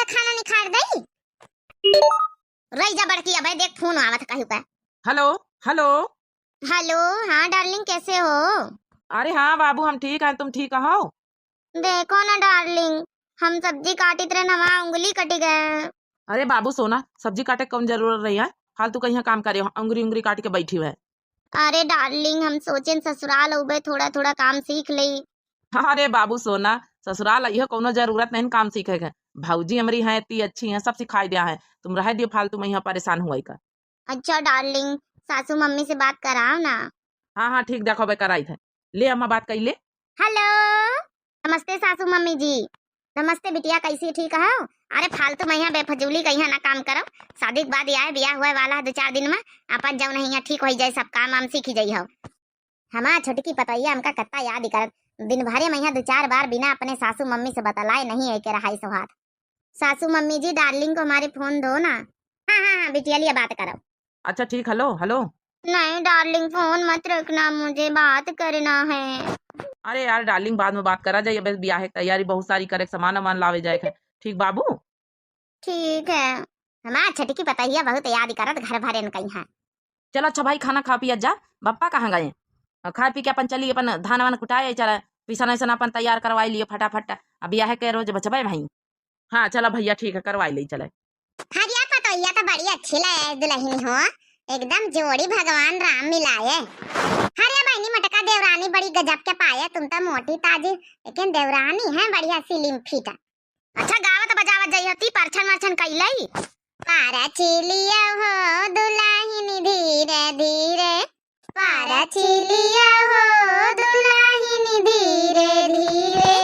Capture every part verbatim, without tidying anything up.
त खाना निखार दई। रही जा बड़की, अबे देख फोन आवत कहू का। हेलो, हेलो। हेलो, हाँ डार्लिंग, कैसे हो? अरे हाँ बाबू, हम ठीक हैं, तुम ठीक हो? देखो ना डार्लिंग, हम सब्जी काटित रहे, हमार उंगली कटि गए। अरे बाबू सोना, सब्जी काटे कौन जरूरत रही है? फालतू कहीं काम करे हो, उंगली उंगली काट के बैठी हुए। अरे डार्लिंग, हम सोचेन ससुराल अउबे थोड़ा थोड़ा काम सीख लेई। अरे बाबू सोना, ससुराल अइहो कौनो जरूरत नहीं काम सीखे के। भौजी हमरी हैं, इतनी अच्छी हैं, सब सिखाई दिया है। तुम रह दियो फालतू में यहाँ परेशान हुआ का। अच्छा डार्लिंग, सासू मम्मी से बात कराओ ना। हाँ हाँ ठीक, देखो बे कराई थे। ले अम्मा बात कई ले। हेलो, नमस्ते सासू मम्मी जी। नमस्ते बिटिया, कैसी ठीक हो? अरे फालतू में यहाँ बेफजूली का यहाँ ना काम करो। शादी के बाद आए, बियाह हुए वाला है दो चार दिन में, अपन जाओ नहीं यहाँ ठीक हो जाए, सब काम वाम सीखी जाई हो। हमार छोटकी पतोहिया हमका कत्ता याद ही करत, दिन भरे में यहाँ दो चार बार बिना अपने सासू मम्मी से बतलाए नहीं है के रहाई सोहात। सासू मम्मी जी, डार्लिंग को हमारे फोन दो ना। हाँ हाँ हाँ बिटिया, लिया बात करो। अच्छा ठीक, हेलो हेलो। नहीं डार्लिंग, फोन मत रखना, मुझे बात करना है। अरे यार डार्लिंग, बाद में बात करा जाए, बस बियाह की तैयारी बहुत सारी करे, सामान वामान लावे जाए के। ठीक बाबू। ठीक है। हमार छोटकी पतोहिया बहुत याद करत घर भरेन कहीं है। चलो अच्छा भाई, खाना खा पिया जा। बप्पा कहाँ गए? और खा पी के अपन चली, अपन धान वान कुटाए, चला पिसन वैसन अपन तैयार करवाई लियो फटाफट। अब बियाह के रोज बचबे भाई। हाँ चला भैया, ठीक है, करवाई ले चले। हरिया पतोहिया तो बड़ी अच्छी लगे दुल्हन हो, एकदम जोड़ी भगवान राम मिलाए। हरिया बहनी मटका देवरानी बड़ी गजब के पाए, तुम तो मोटी ताजी, लेकिन देवरानी है बढ़िया slim fit। अच्छा गावत बजावत जई होती, परछन मरछन कई लई। पारा चीलिया हो दुल्हन धीरे धीरे, पारा चीलिया हो दुल्हन धीरे धीरे,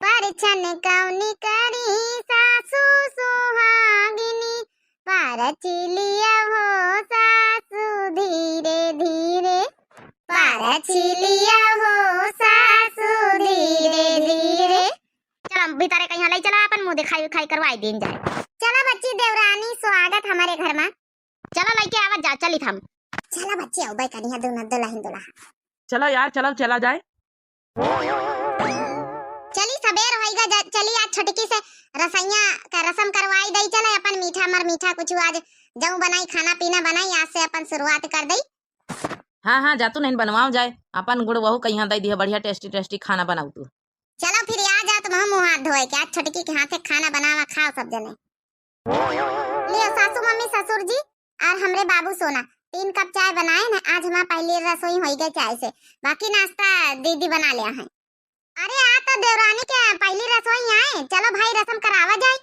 परछन कौनी करी सासू सुहागिनी, पारा चीलिया हो सासू धीरे धीरे, पारा चीलिया हो सासू धीरे धीरे। चला भीतरे कहीं ले चला, अपन मुँह दिखाई उखाई करवाई दीन जाए। चला बच्ची देवरानी, स्वागत हमारे घर में। चला लइके आवत जा, चलित हम। चला बच्ची, अउबे करिहा दुनो दुल्हन दुल्हा। चला यार, चला, चला जाए। चली सबेर होइगा, जा, चली आज छोटकी से रसैया का रसम करवाई दई, चले अपन मीठा मर मीठा कुछ आज जऊ बनाई, खाना पीना बनाई, आज से अपन शुरुआत कर दई। हाँ हाँ, जा तू नहीं बनवाओ जाए, अपन गुड़ वहू कहिया दई दिया, बढ़िया tasty tasty खाना बनाऊ तू। चलो फिर आ जा तुम मुँह हाथ धोए के, आज छोटकी के हाथे खाना बनावा, खाओ सब जने। लियो सासू मम्मी ससुर जी और हमरे बाबू सोना, तीन कप चाय बनाए न, आज हमार पहली रसोई होई गई चाय से, बाकी नाश्ता दीदी बना लिया है। अरे आ तो देवरानी के पहली रसोई आए, चलो भाई रसम करावा जाए।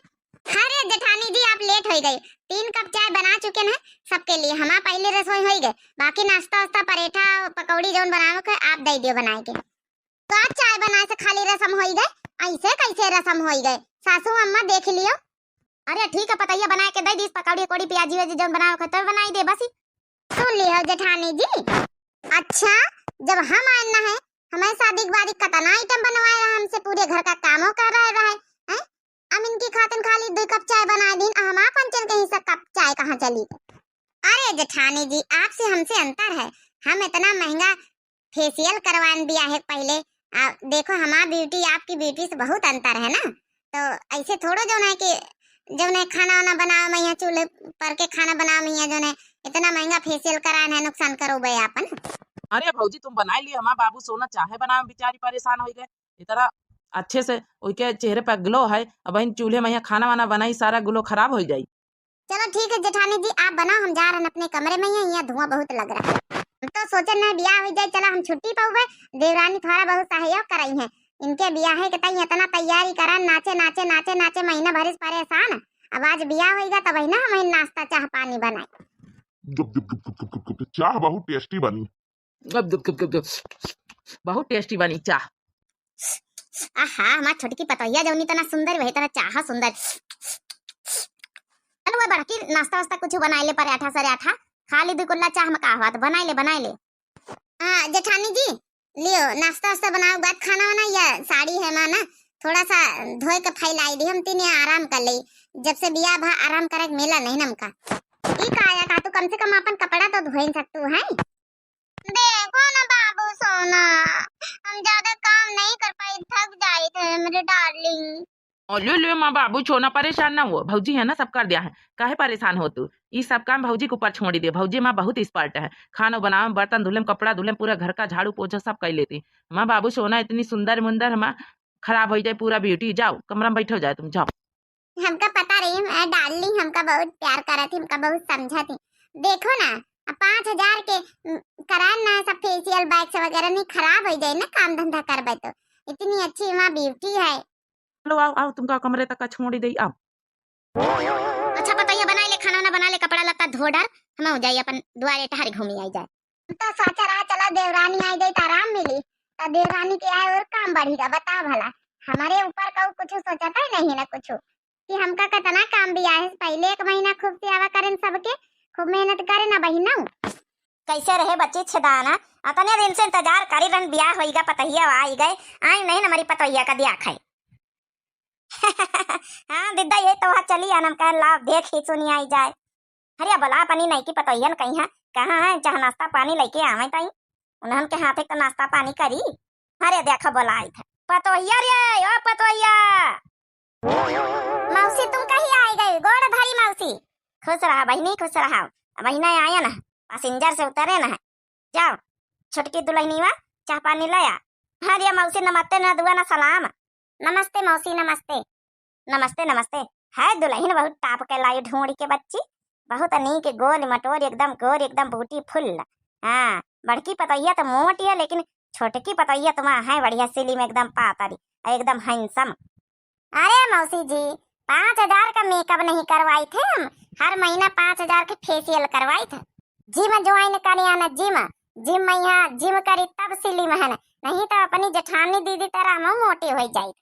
अरे जेठानी जी आप late होई गई, तीन कप चाय बना चुके हैं सबके लिए, हमार पहली रसोई होई गई, बाकी नाश्ता वास्ता परेठा पकौड़ी जौन बनावे के आप दे दियो बनाए के। का चाय बनाए से खाली रसम होई गए? ऐसे कैसे रसम होई गए? सासू अम्मा देख लियो। अरे ठीक है, पतैया बनाए के दे दीस, पकौड़ी उकौड़ी प्याजी व्याजी जौन बनावे के तब बनाई दे बस। सुन लियो जेठानी जी, अच्छा जब हम आए ना है, हमारे शादी के बाद ही कतना item बनवाए रहे हमसे, पूरे घर का कामों कर रहे रहे हैं। अब इनकी खातिन खाली दो कप चाय बनाए दीन, आ हमार पंचन के हिस्सा कप चाय कहाँ चली? अरे जेठानी जी, आपसे हमसे अंतर है, हम इतना महंगा facial करवान बियाह के पहले। आ, देखो हमार beauty आपकी beauty से बहुत अंतर है ना, तो ऐसे थोड़ो जौन है कि जौन है खाना वाना बनावे में यहाँ चूल्हे पर के खाना बनावे में यहाँ जौन है इतना महंगा facial करान है, नुकसान करो बे आपन। अरे भौजी तुम बनाई ली, हमार बाबू सोना चाहे बनावे में बेचारी परेशान हो गए, इतना अच्छे से उनके चेहरे पर glow है। अब इन चूल्हे में यहाँ खाना वाना बनाई, सारा glow खराब हो जाई। चलो ठीक है जेठानी जी, आप बनाओ, हम जा रहे हैं अपने कमरे में, यहाँ, यहाँ धुआं बहुत लग रहा है। हम तो सोचे नहीं बियाह हो जाए, चला हम छुट्टी पाऊबे, देवरानी थोड़ा बहुत सहयोग कराई है। इनके बियाह के तई इतना तैयारी करा, नाचे नाचे नाचे नाचे महीना भर से परेशान। अब आज बियाह होइगा तब ही ना हम नाश्ता चाह पानी बनाए। गुप, गुप, गुप, गुप, गुप, गुप, गुप, चाह बहुत tasty बनी। गप, गप, गप, गप, गप। बहुत tasty बनी चाह। आहा, हमार छोटकी पतोहिया जौनी तना सुंदर, वही तना चाह सुंदर। चल, वो बड़की नाश्ता वास्ता कुछ बनाए ले, पराठा सराठा। खाली दो कुल्ला चाह में का हुआ, तो बनाए ले, बनाए ले। हाँ, जेठानी जी, लियो, नाश्ता वास्ता बनाओ, बाद खाना वाना या साड़ी है माँ ना, थोड़ा सा धोए के फैलाई दी, हम तीन यहाँ आराम कर ले। जब से बियाह भा आराम करे के मिला नहीं ना हमका। ई का आया का, तू कम से कम अपन कपड़ा तो धोए सकतू है। देखो ना बाबू सोना, हम ज्यादा काम नहीं कर पाई, थक जाई थे मेरे darling। ओ, ले, ले, माँ बाबू, छोना परेशान ना हो, भौजी है ना, सब कर दिया है, काहे परेशान हो तू? ई सब काम भौजी के ऊपर छोड़ी दे, भौजी माँ बहुत expert है, खाना बनावे, बर्तन धुले, कपड़ा धुले, पूरा घर का झाड़ू पोछा सब कर लेती। माँ बाबू, छोना इतनी सुंदर मुंदर, माँ खराब हो जाए पूरा beauty। जाओ कमरा में बैठो जाए तुम, जाओ। हमका पता रही, ए डार्लिंग हमका बहुत प्यार करत ही, हमका बहुत समझत ही। देखो ना, अब पाँच हजार के, उम, करान ना सब facial wax वगैरह, नहीं खराब हो जाए ना, काम धंधा करबे तो। इतनी अच्छी माँ beauty है। चलो आओ, आओ, तुमका कमरे तक का छोड़ी दे, आओ। अच्छा पतोहिया, बनाई ले खाना वाना, बना ले, कपड़ा लत्ता धो डार, हम हो जाई अपन दुआरे टहरी घूमी आई जाए। हम तो सोच रहा चला देवरानी आई जाई तो आराम मिली, तो देवरानी के आए और काम बढ़ी का, बता भला। हमारे ऊपर का कुछ सोचता ही नहीं ना कुछ, कि हमका कितना काम भी आए, पहले एक महीना खूब सेवा करें सबके, खूब मेहनत करें ना बहिना। कैसे रहे बच्ची छेदाना, अतने दिन से इंतजार करी रहन, बियाह होइगा, पतोहिया आई गए, आई नहीं न हमारी पतोहिया का दिया खाए। हाँ दिद्दा, ये तो वहाँ चली आनम कहन लाओ, देख ही सुनी आई जाए। हरिया बोला अपनी नई की पतोहियन कहीं है, कहाँ है, चाहे नाश्ता पानी लेके आवे ताई, उन्हन के हाथे तो नाश्ता पानी करी। हरे देखो बोला आई था पतोहिया रे, ओ पतोहिया। मौसी तुम कहीं आई गई, गोड़ धरी मौसी। खुश रहा बहिनी, खुश रहा। बहिना आया ना, passenger से उतरे ना है। जाओ, छोटकी दुल्हनिया, चाह पानी ले आ। हाँ रे मौसी, नमस्ते, ना दुआ, ना सलाम। नमस्ते मौसी, नमस्ते। नमस्ते, नमस्ते। है दुल्हन बहुत top के लाई ढूंढ के बच्ची, बहुत नीक, गोल मटोल, एकदम गोर, एकदम beautiful। हाँ, बड़की पतोहिया तो मोटी है, लेकिन छोटकी पतोहिया तुम्हारा है बढ़िया slim, एकदम पातरी, एकदम handsome। अरे मौसी जी, पाँच हजार का makeup नहीं करवाई थे हम, हर महीना पाँच हजार के facial करवाई थे। Gym join करे आना, gym, gym में यहाँ gym करी तब slim है ना, नहीं तो अपनी जेठानी दीदी तरह हम मोटी हो जाई।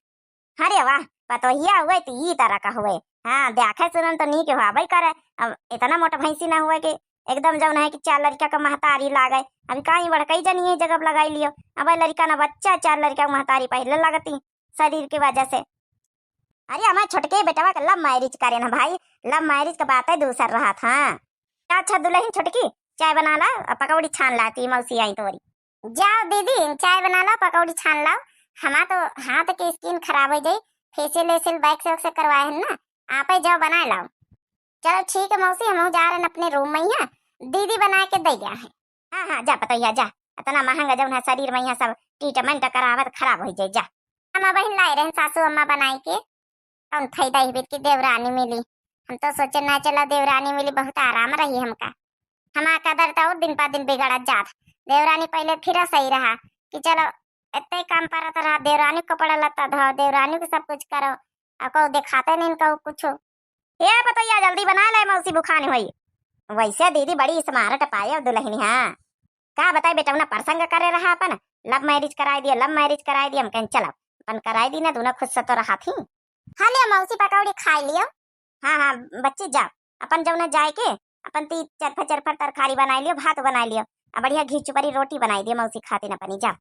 अरे वाह, पतोहिया हुए तो ई तरह का हुए। हाँ, देखे सुनन तो नीक हुआ भाई करे। अब इतना मोटा भैंसी ना हुए कि एकदम जौन है कि चार लड़का का महतारी लागे। अभी कहीं बड़कई जनी है जगह लगाई लियो। अब लड़का ना बच्चा, चार लड़का का महतारी पहले लगती शरीर की वजह से। अरे हमारे छोटके बेटवा के love marriage करे ना भाई, love marriage का बात है दूसर रहा था। अच्छा दुल्हन छोटकी, चाय बना ला और पकौड़ी छान लाती मौसी आई तोरी। जाओ दीदी, चाय बना ला, पकौड़ी छान लाओ। हमार तो हाथ के skin खराब हो जाई, facial वेशियल wax वैक्स से करवाए हैं ना, आप ही जाओ बना लाओ। चलो ठीक है मौसी, हम जा रहे हैं अपने room में, यहाँ दीदी बना के दे गया है। हाँ हाँ, जा पतोहिया जा, इतना महंगा जौन है शरीर में यहाँ सब treatment करावत, खराब हो जाए, जा। हम बहिन लाए रहे सासू अम्मा बनाए के, कौन फायदा ही बीत की देवरानी मिली। हम तो सोचे ना चला देवरानी मिली, बहुत आराम रही हमका। हमार कदर तो और दिन पर दिन बिगड़त जात। देवरानी पहले फिर सही रहा कि चलो इतने काम परत रहा, देवरानी को कपड़ा लत्ता धो, देवरानी को सब कुछ करो, और को दिखाते नहीं इनको कुछ। ए पतोहिया, जल्दी बना ले, मौसी भुखान होई। वैसे दीदी बड़ी smart पाए दुल्हन, हाँ। का बताई बेटौना, प्रसंग करे रहा अपन, love marriage कराए दिया, love marriage कराए दिया। हम कहें चलो अपन कराए दी ना, दोनों खुश से तो रहा थी। हाँ ले मौसी पकौड़ी खाए लियो। हाँ हाँ बच्ची जाओ, अपन जौना जाए के अपन ती चरफर चरफर तरकारी बनाए लियो, भात बनाए लियो, आ बढ़िया घी चुपरी रोटी बनाए दियो मौसी खातिर अपनी, जाओ।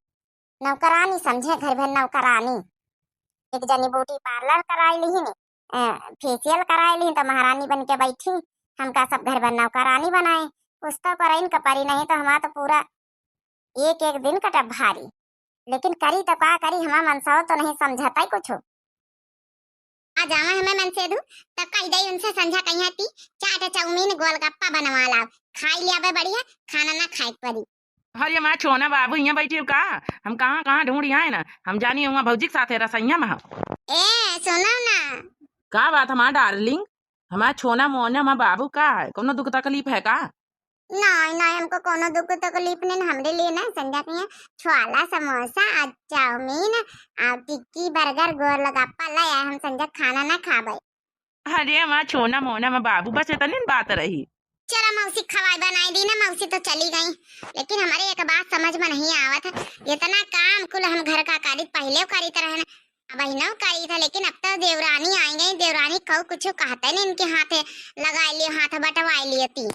नौकरानी समझे घर भर नौकरानी। एक जनी beauty parlour कराई लिहिन, अ, facial कराई लिहिन, तो महारानी बन के बैठी, हमका सब घर भर नौकरानी बनाए। कुछ तो करइन का परी, नहीं तो हमार तो पूरा एक एक दिन कटब भारी। लेकिन करी तो का करी, हमार मनसवा तो नहीं समझता ही कुछ। आ जावा हमें मनसेधु, तब कह दई उनसे संझा कहिया ती चाट चाउमीन गोलगप्पा बनवा लाओ, खाई लियाबे बढ़िया, खाना ना खाए के परी। अरे माँ छोना बाबू, यहाँ बैठी हो का? हम कहाँ कहाँ ढूंढी आए ना, हम जानी हुआ भौजी के साथे रसैया में हो। ए सुनो ना। का बात हमार darling, हमार छोना मोना, हमार बाबू का है, कोनो दुख तकलीफ है का? नहीं नहीं, हमको कोनो दुख तकलीफ नहीं, हमरे लिए ना संझा कहिया छोला समोसा आ चाउमीन आ टिक्की बर्गर गोलगप्पा ले आए, हम संझा खाना ना खाबे। अरे हमार छोना मोना, हमार बाबू, बस इतनी न बात रही। चला मौसी खवाई बनाई दी ना, मौसी तो चली गई, लेकिन हमारे एक बात समझ में नहीं आवत है, इतना काम कुल हम घर का करी, पहले करीत रहे ना, अब अहिनो करीत है, लेकिन अब तो देवरानी आई गई, देवरानी कऊ कुछ कहते नहीं, इनके हाथे लगाई लियो, हाथ बटवाई लियो ती।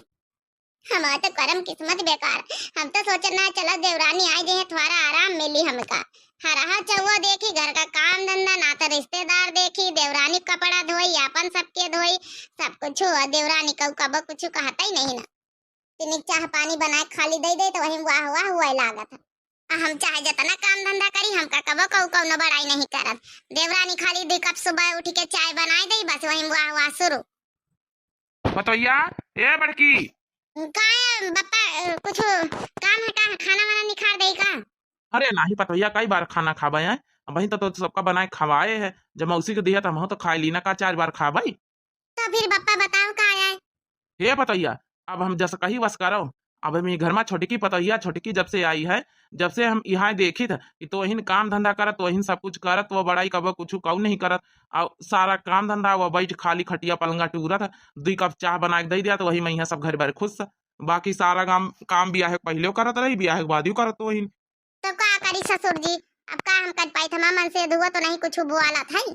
हमार तो करम किस्मत बेकार। हम तो सोचत ना चला देवरानी आई जइहे, थोड़ा आराम मिली हमका। हरहा चौवा देखी, घर का काम धंधा, ना तो रिश्तेदार देखी, देवरानी कपड़ा धोई, आपन सबके धोई, सब कुछ हुआ। देवरानी कऊ कबो कुछ कहता ही नहीं ना। तिनिक चाह पानी बनाए खाली दे दे तो वही वाह वाह हुआ लागत है। आ हम चाहे जतना काम धंधा करी, हमका कबो कऊ कौनो बड़ाई नहीं करत। देवरानी खाली दुई कप सुबह उठ के चाय बनाई दई, बस वही वाह वाह शुरू। पतोहिया, ए बड़की। काहे बप्पा, अ, कुछ काम है का? खाना वाना निखार देई का? अरे नाही पतोहिया, कई बार खाना खाबे हैं। अबहीं तो, तो सबका बनाए खवाए है। जब मौसी के दिया तो हम तो खाए ली ना, का चार बार खाबे? तो फिर बप्पा बताओ का है? हे पतोहिया, अब हम जस कही वस करो। अब हम ई घर में छोटकी पतोहिया, छोटकी जब से आई है, जब से हम यहाँ देखित है कि तोहिन काम धंधा करत, तोहिन सब कुछ करत, वो बड़ाई कबो कुछ कऊ नहीं करत। और सारा काम धंधा वो बैठ खाली खटिया पलंगा टूरत है, दुई कप चाह बना के दे दिया तो वही में यहाँ सब घर भर खुश है। बाकी सारा काम, काम बियाह के पहले करत रही, बियाह के बाद ही करत तोहिन। तो का करी ससुर जी, अब का हम कर पाई? हमार मन से धुआ तो नहीं कुछ बोआलत है।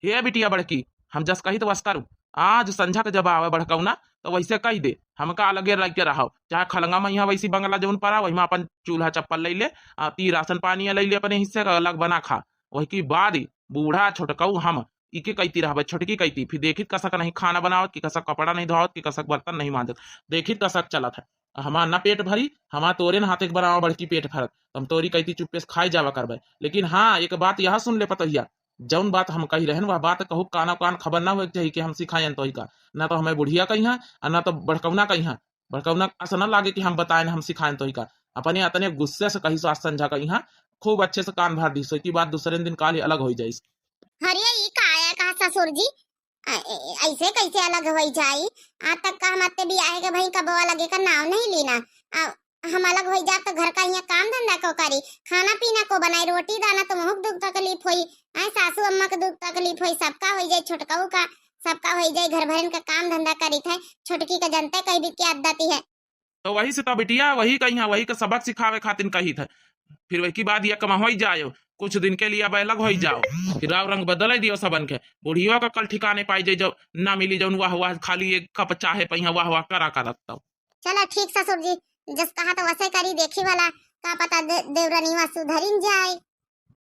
हे बिटिया बड़की, हम जस कही तो बस करू। आज संझा के जब आवे बड़कौना, तो वैसे कही दे, हमका अलगे रह के रहो, चाहे खलंगा में यहाँ वैसी बंगला जौन पड़ा, वही में अपन चूल्हा चप्पल ले ले, आ ती राशन पानी ले ले अपने हिस्से का, अलग बना खा। वही की बाद ही बूढ़ा छोटकऊ हम इके कहती रहबे, छोटकी कहती, फिर देखित कसक नहीं खाना बनावत, कि कसक कपड़ा नहीं धोवत, कि कसक बर्तन नहीं मांजत, देखित कसक चलत है। हमार ना पेट भरी, हमार तोरे ना हाथे के बनावा बड़की पेट भरत, तो हम तोरी कहती चुप्पे से खाए जावा करबे। लेकिन हाँ, एक बात यह सुन ले पतोहिया, जौन बात हम कही रहन, वह बात कहू काना कान खबर ना होए के चाही कि हम सिखाएन तोही का। ना तो हमें बुढ़िया कहिया, और ना तो बड़कौना कहिया। बड़कौना ऐसा ना लागे कि हम बताएन, हम सिखाएन तोही का। अपने अतने गुस्से से कही सो आज संझा कहिया, खूब अच्छे से कान भर दी, सो की बात दूसरे दिन काल ही अलग हो जाइस। अरे, ई का आया कहा ससुर जी? अ, ए, ऐसे कैसे अलग हो जाई? आज तक का हम अत्ते बियाहे के भई कबो अलगे का नाव नहीं लीना। आ, हम अलग हो जाब तो घर का यहाँ काम धंधा को करी, खाना पीना को बनाई, रोटी दाना तो मुँह दुख तकलीफ होई, आए सासू अम्मा के दुख तकलीफ होई, सबका हो जाए, छोटकऊ का सबका हो जाए, घर भरन का काम धंधा करी थे, छोटकी का जनते कही भी क्या आदत है। तो वही से तो बिटिया, वही कहिया, वही के सबक सिखावे खातिर कही थे। फिर वही की बाद ये कमा हो जाओ, कुछ दिन के लिए अब अलग हो जाओ, फिर राव रंग बदल दियो सबन के। बुढ़ियो का कल ठिकाने पाई जाए, जब ना मिली जौन वाह वाह, खाली एक कप चाहे पहिया वाह वाह करा करत तो। चलो ठीक ससुर जी, जस कहा तो वैसे करी, देखी वाला का पता दे, देवरनिया सुधरिन जाए।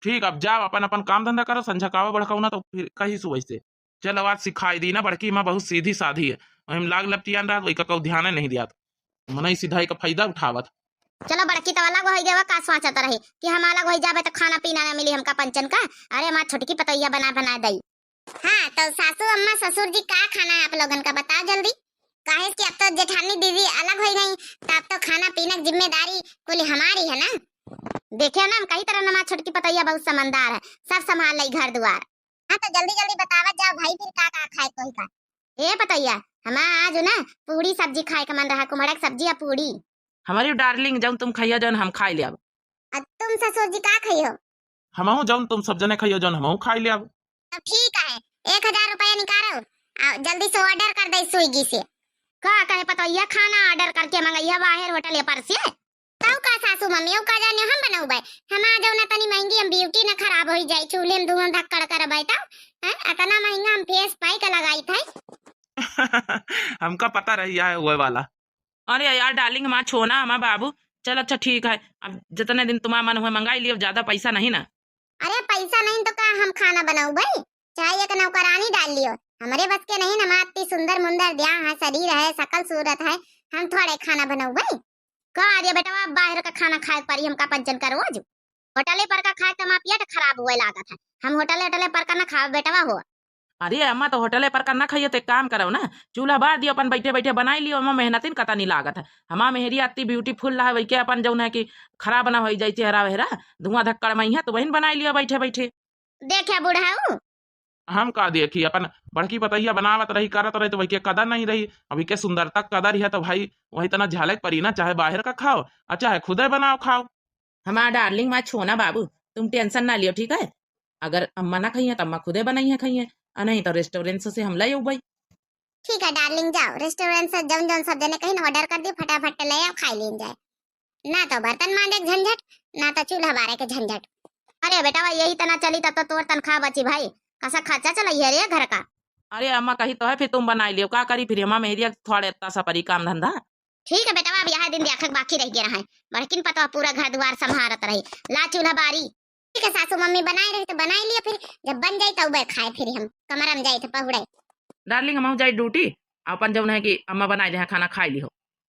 ठीक, अब जाओ अपन अपन काम धंधा करो, संझा कावा बड़कौना तो फिर कही सुबह से। चलो, आज सिखाई दी ना, बड़की माँ बहुत सीधी साधी है। वही में लाग लपटियान रहत, वही का कऊ ध्यान नहीं दियात। मनई सीधाई का फायदा उठावत। चलो, बड़की तो अलग होई गवा, का सोचत रहे कि हम अलग होई जाबे तो खाना पीना ना मिली हमका पंचन का। अरे, हमार छोटकी पतोहिया बना बना दई। हाँ, तो सासू अम्मा ससुर जी, का खाना है आप लोगन का, बताओ जल्दी। काहे कि अब तो जेठानी दीदी अलग हो गई, तो अब तो खाना पीना की जिम्मेदारी कुल हमारी है ना। देखियो ना, हम कही तरह ना, हमार छोटकी पतोहिया बहुत समझदार है, सब संभाल लई घर दुआर। हाँ, तो जल्दी जल्दी बतावत जाओ भाई, फिर का का खाए कोई का। ए पतोहिया, हमार आज ना पूड़ी सब्जी खाए का मन रहा, कुमड़ा के सब्जी या पूड़ी। हमारी डार्लिंग, जौन तुम खाइयो, जौन हम खाई लेब। अब तुम ससुर जी का खाइयो? हमहू जौन तुम सब जने खाइयो, जौन हमहू खाई लेब। अब ठीक है, एक हजार रुपया निकालो, आ जल्दी से ऑर्डर कर दे स्विगी से। का कहे पतोहिया, खाना ऑर्डर करके मंगैया बाहर होटल पर से? तौ का सासू मम्मी, औ का जाने हम बनौबै? हमार जौना तनी महंगी हम ब्यूटी न खराब होई जाई, चूल्हे में धुआं धक्कड़ करबै तौ, हैं? अतना महंगा हम फेस पैक लगाई थे। हमका पता रही है हुए वाला। अरे यार डार्लिंग, हमार छोना, हमार बाबू, चल अच्छा ठीक है, अब जितने दिन तुम्हारा मन हुए मंगाई लियो, ज्यादा पैसा नहीं ना। अरे पैसा नहीं तो का हम खाना बनौबै? चाहे एक नौकरानी डाल लियो, हमरे बस के नहीं ना, हमार अत्ती सुंदर मुंदर ब्याह है, शरीर है, शकल सूरत है, हम थोड़े खाना बनौबै। का रे बेटवा, बाहर का खाना खाए परी, हमका पंचन करो आज। होटले पर का खाए तो हमार पेट खराब हुए लागत है, हम होटले होटले पर का ना खाओ बेटवा हो। अरे अम्मा, तो होटले पर का ना खाइयो, तो एक काम करो ना, चूल्हा बार दियो, अपन बैठे बैठे बनाई लियो, अम्मा मेहनतिन कता नहीं लागत है। हमार मेहरी अत्ती ब्यूटीफुल रहा, वही के अपन जौन है कि खराब ना होई जाई चेहरा वेहरा, धुआं धक्कड़ में है, तो वही बनाई लियो बैठे बैठे। देखे बुढ़ऊ। हम का देखी, अपन बड़की पतोहिया बनावत रही, करत रही, तो वही के कदर नहीं रही। अभी के सुंदरता कदर है, तो भाई वही तना झलक परी ना, चाहे बाहर का खाओ और चाहे खुदे बनाओ खाओ। हमार डार्लिंग, हमार छोना बाबू, तुम टेंशन ना लियो, ठीक है? अगर अम्मा ना खाइए तो अम्मा खुदे बनाई है, खाइए, और नहीं तो रेस्टोरेंट से हम ले अउबै। ठीक है डार्लिंग, जाओ रेस्टोरेंट से जौन जौन सब जने कहीं ऑर्डर कर दियो, फटाफट ले आओ, खाई लीन जाए। ना तो बर्तन मांजे के झंझट, ना तो चूल्हा बारे के झंझट। अरे बेटवा, यही तना चली तब तो तोर तनख्वाह बची भाई, कसा खर्चा चलाई है रे घर का। अरे अम्मा, कही तो है, फिर तुम बनाई लियो, का करी, फिर हमार मेहरिया थोड़े इतना सा परी काम धंधा। ठीक है बेटवा, अब यह दिन देखक बाकी रह गया है, बड़किन पतवा पूरा घर दुआर संभारत रही, ला चूल्हा बारी। ठीक है सासू मम्मी, बनाए रही तो बनाई लियो, फिर जब बन जाई तब खाए, फिर हम कमरा में जाई तो पहुड़े। डार्लिंग, हम जाई ड्यूटी, अपन जौन है कि अम्मा बनाई दे हैं खाना, खाई लिहो।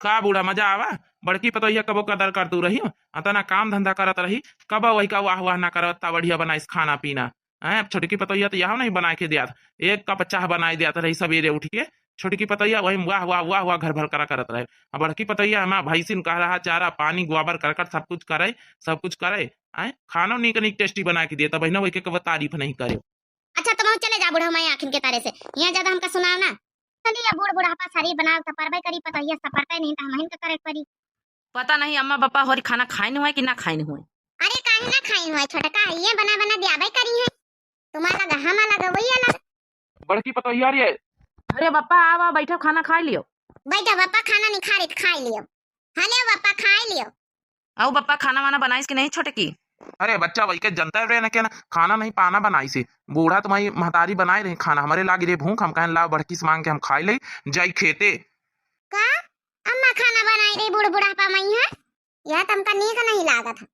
का बूढ़ा, मजा आवा? बड़की पतोहिया कबो कदर करतू रही, अतना काम धंधा करत रही, कबो वही का वाह वाह ना करत, ता बढ़िया बनाइस खाना पीना। हैं, अब छोटकी पतोहिया तो यहू नहीं बनाए के दियात, एक कप चाह बनाए दियात रही सबेरे उठ के। छोटकी पतोहिया वही वाह वाह वाह वाह घर भर करा करत रहे। अब बड़की पतोहिया हमार भैंसिन कह रहा, चारा पानी गोबर करकट सब कुछ करे, सब कुछ करे। हैं, खानो नीक नीक टेस्टी बना के दिए, तब बहिना वही के कबो तारीफ नहीं करे। अच्छा, तुम चले जा बूढ़ा, मैं आँखिन के तारे से, यहाँ ज्यादा हमका सुनाओ ना। चलिए, बूढ़ बुढ़ापा शरीर बनाओ तो परबे करी, पतोहिया सपरते नहीं तो हमहिन के करे के परी। पता नहीं अम्मा पापा होरी खाना खाइन हुए कि ना खाइन हुए। अरे काहे ना खाइन हुए, छोटका है, ये बना बना दियाबे करी है। तुम्हारा लगा, हम अलग, वही अलग। बड़की पतोहिया रे। अरे बप्पा, आवा, बैठो, खाना खाइ लियो। बैठो बप्पा, खाना नहीं खा रही तो खाइ लियो। हाँ लियो बप्पा, खाइ लियो। आओ बप्पा, खाना वाना बनाइस कि नहीं छोटकी? अरे बच्चा, वही के जनता रे ना के ना, खाना नहीं पाना बनाइस। बूढ़ा तुम्हारी महतारी बनाए रही खाना, हमरे लागी रे भूख, हम कहन लाओ बड़की से मांग के हम खाइ ले, जाई खेते। का? अम्मा खाना बनाए रही बूढ़ बुढ़ापा में है? यह तो हमका नीक नहीं लागत है।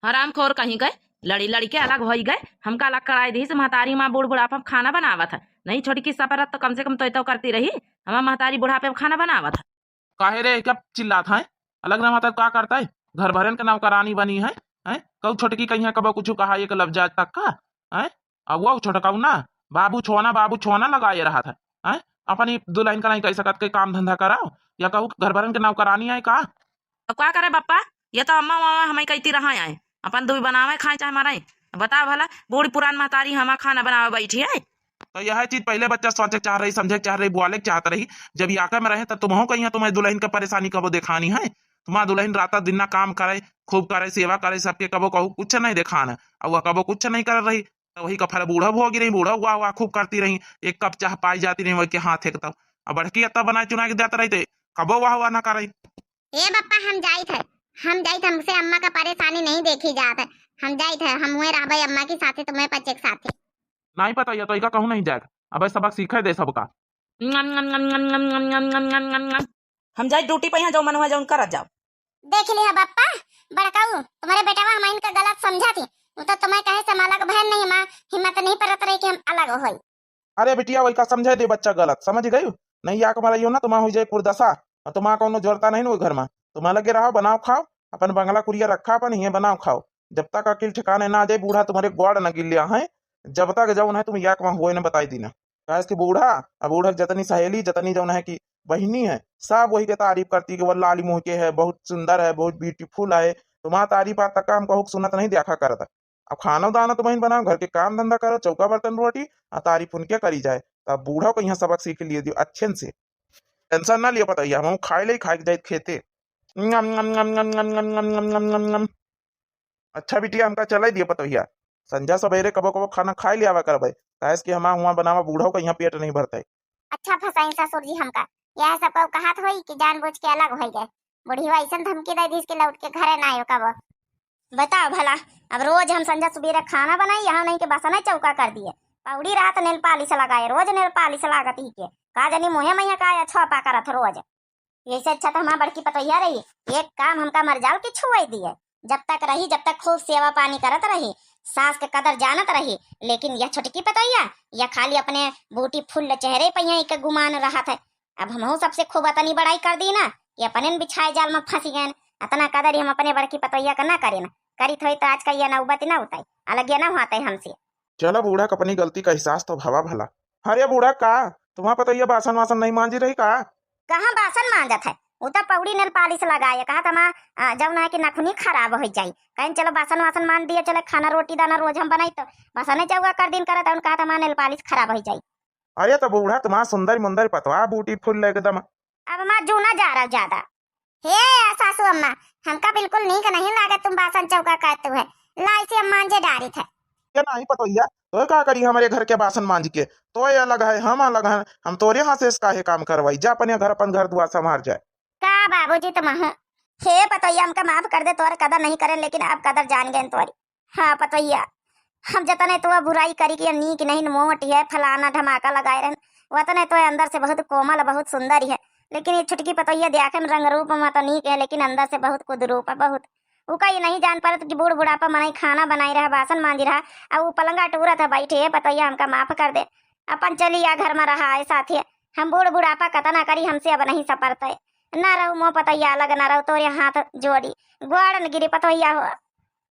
हरामखोर कहीं गए, लड़ी लड़ी के अलग होई गए, हमका अलग कराई दी से महतारी माँ बूढ़ बुढ़ापा में खाना बनावत है। नहीं छोटकी सपरत तो कम से कम तोय तो करती रही, हमार महतारी बुढ़ापे में खाना बनावत है। काहे रे, क्या चिल्लात है? अलग ना महतारी का करता है? घर भरन के नौकरानी बनी है, हैं? कहू छोटकी कहीं कबो कुछ कहा एक लफ्जा तक का, हैं? अब वो छोटकाऊ ना, बाबू छोना, बाबू छोना लगाए रहा था, हैं? अपनी दुल्हन का नहीं कह सकत के काम धंधा कराओ, या कहू घर भरन के नौकरानी है का? अब का करे बप्पा, ये तो अम्मा मामा हमें कहती रहा है, अपन दुई बनावे खाए चाहे मरे। बताओ भला, बूढ़ पुरान महतारी हमार खाना बनावे बैठी है। तो यह चीज पहले बच्चा सोचे के चाह रही, समझे के चाह रही, बोले के चाहत रही। जब याका में रहे तब तुमहू कहिया तुम्हारी दुल्हन के परेशानी कबो देखानी है। तुम्हार दुल्हन रात दिन ना काम करे, खूब करे, सेवा करे, सबके कबो कहू कुछ नहीं देखान है। और वह कबो कुछ नहीं कर रही, तो वही का फल बूढ़ा हो गई रही, बूढ़ा वाह वाह खूब करती रही, एक कप चाह पाई जाती रही वही के हाथ एक तब। अब बड़की अत्ता बनाए चुना के देत रही थे, कबो वाह वाह ना करे। ए बप्पा, हम जाइत है, हम जाइत, हमसे अम्मा का परेशानी नहीं देखी जात है। हम जाइत है, हम हुए रहबे अम्मा के साथे, तुम्हें पचे के साथे। नहीं पता, ये तो इका कहूँ नहीं जाएगा। अब सबक सीखे दे सबका। हम जाई ड्यूटी पे, यहाँ जो मन हुआ जौन करत जाओ। देख लिया बप्पा, बड़काऊ, तुम्हारे बेटवा हम इनका गलत समझा थी, वो तो तुम्हें कहे से हम अलग भय नहीं, माँ हिम्मत नहीं परत रही कि हम अलग होई। अरे बिटिया, वही का समझे दे बच्चा गलत समझ गई, नहीं आके मरइयो ना, तुम्हारा हो जाए कुर्दशा, और तुम्हारा कौनो जोरता नहीं ना वो घर में, तुम्हारा लगे रहो, बनाओ खाओ, अपन बंगला कुरिया रखा, अपन हिये बनाओ खाओ, जब तक अकिल ठिकाने ना आ जाए, बूढ़ा तुम्हारे ग्वाड़ न गिर लिया है, जब तक जौन है तुम याक में हुए न बताई दीना। काहे कि बूढ़ा, अब बूढ़ा के जतनी सहेली, जतनी जौन है कि बहिनी है, सब वही के तारीफ करती कि वो लाली मुँह के है, बहुत सुंदर है, बहुत ब्यूटीफुल है। तुम्हारा तारीफ आज तक हम कहूँ सुनत नहीं देखा करत। अब खाना दाना तुम्हें बनाओ, घर के काम धंधा करो, चौका बर्तन रोटी, आ तारीफ उनके करी जाए। तब बूढ़ा को यहाँ सबक सीख लिए दियो अच्छे से। टेंशन ना लियो पतोहिया, हम खाए ले खाए के जाए खेते। अच्छा बिटिया, हमका चले दिए पतोहिया, संझा सबेरे कबो कबो खाना खाए ले आवा करबे, काहे कि हमार हुआं बनावा बूढ़ो का यहाँ पेट नहीं भरते। अच्छा फंसाई ससुर जी हमका, यह सब कब कहत होई कि जानबूझ के अलग होई गए। बुढ़िया ऐसन धमकी दे दीस कि लौट के घरे ना आयो कबो। बताओ भला, अब रोज हम संझा सुबेरे खाना बनाई, यहाँ नहीं के बसने चौका कर दिए, पौड़ी रात नेल पालिश लगाए, रोज नेल पालिश लागत ही के, का जानी मुँहे में का अच्छा पा करत रोज। यही से अच्छा तो हमार बड़की पतोहिया रही, एक काम हमका मरजाल के छुआई दिए। जब तक रही, जब तक खूब सेवा पानी करत रही, सास के कदर जानत रही, लेकिन यह छोटकी पतोहिया, यह खाली अपने ब्यूटीफुल चेहरे पे यहीं के गुमान रहत है। अब हमहू सबसे खूब अतनी बड़ाई कर दी ना कि अपने न बिछाए जाल में फंसी गए। अतना कदर ही हम अपने बड़की पतोहिया का ना करेन, करित होई तो आज का यह नौबत ना उताई, अलग यह ना होते हमसे। चला बूढ़ा का अपनी गलती का एहसास तो भवा भला। अरे बूढ़ा का, तुम्हारा पतोहिया बासन वासन नहीं मांजी रही का? कहाँ बासन मांजत है? उ तो पौड़ी नेल पालिश लगाए, कहत हमार, आ, जौन है कि नखुनी खराब होइ जाई। कहेन चलो बासन वासन मांज दिए, चले खाना रोटी दाना रोज हम बनाई तो बासने चौका कर दिन करत है, उन कहत हमार नेल पालिश खराब होइ जाई। अरे तो बूढ़ा तुम्हार सुंदर मुंदर पतवा ब्यूटीफुल एकदम। अब हमार जूना जा रहा ज्यादा। हे सासू अम्मा, हमका बिल्कुल नीक नहीं लागत तुम बासन चौका करतू है। लाई से हम मांजे डारित है। ये नहीं पतोहिया, तो का करी हमारे घर के बासन मांज के? तो ये अलग है, हम अलग हैं, हम तोरे यहाँ से इसका है काम करवाई, जा अपने घर, अपन घर दुआर संभार जाए। का बाबूजी तुम हो? हे पतोहिया, हमका माफ कर दे, तोर कदर नहीं करेन, लेकिन अब कदर जान गए तोरी। हाँ पतोहिया, हम जतने तो बुराई करी कि ये नीक नहीं, मोट है, फलाना धमाका लगाए रहन, वतने तो अंदर से बहुत कोमल, बहुत सुंदर है। लेकिन ये छुटकी पतोहिया देखे में रंग रूप में तो नीक है, लेकिन अंदर से बहुत कुदरूप है, बहुत। उका ये नहीं जान पारत कि बूढ़ बुढ़ापा मनई खाना बनाई रहा, बासन मांजी रहा, अब उ पलंगा टूरत है बैठे, "हे पतोहिया, हमका माफ कर दे, अपन चली आ घर में रहा है साथे। हम बूढ़ बुढ़ापा कतना करी, हमसे अब नहीं सपरते।" ना रहू मोह पतैया अलग ना रहू, तोरे हाथ जोड़ी, गोड़ न गिरी पतोहिया हो।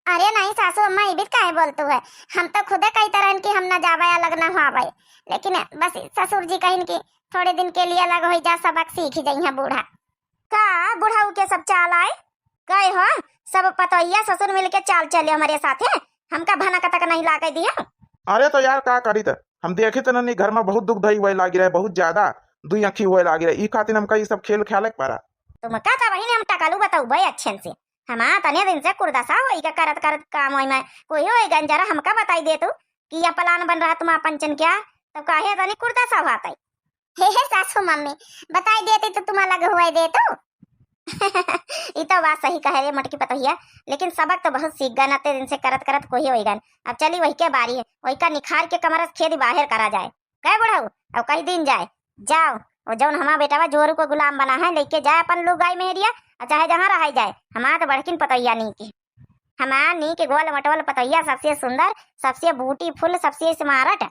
अरे नहीं सासू अम्मा, ई भी काहे बोलतू है? हम तो खुदे कही तरहन कि हम ना जावे अलग ना होवे, लेकिन बस ससुर जी कहिन कि थोड़े दिन के लिए अलग हो जा, सबक सीख जइहे बूढ़ा। का बुढ़ऊ के सब चाल आए? कहे हो, सब पतोहिया ससुर मिल के चाल चले हमरे साथे, हमका भनक तक नहीं लागे दिया। अरे तो यार का करी त, हम देखी त नहीं घर में बहुत दुख दही हुए लागी रहे, बहुत ज्यादा दुई आँखी हुए लागी रहे, ई खातिर हमका ई सब खेल खेले के पड़ा। तुमका तो बहिन हम टकलू बताऊ बे अच्छे से, हमार तने दिन से कुर्दसा होई का करत करत काम होई में कोई होई गन जरा हमका बताई दे तू कि यह प्लान बन रहा तुम अपन चन क्या, तब काहे तनी कुर्दसा होता है? हे हे सासू मम्मी, बताई देती तो तुम अलग हुआ देतू। ई तो बात सही कहे रे मोटकी पतोहिया, लेकिन सबक तो बहुत सीख गन, अते दिन से करत करत कोई होई गन। अब चली वही के बारी है, वही का निखार के कमरस खेदी बाहर करा जाए। कहे बुढ़ऊ, अब कही दिन जाए, जाओ, वो जौन हमार बेटावा जोरू को गुलाम बना है, लेके जाए अपन लुगाई मेहरिया, और चाहे जहाँ रहाई जाए, हमार तो बड़किन पतोहिया नीक है। हमार नीक गोल मटोल पतोहिया, सबसे सुंदर, सबसे ब्यूटीफुल, सबसे स्मार्ट।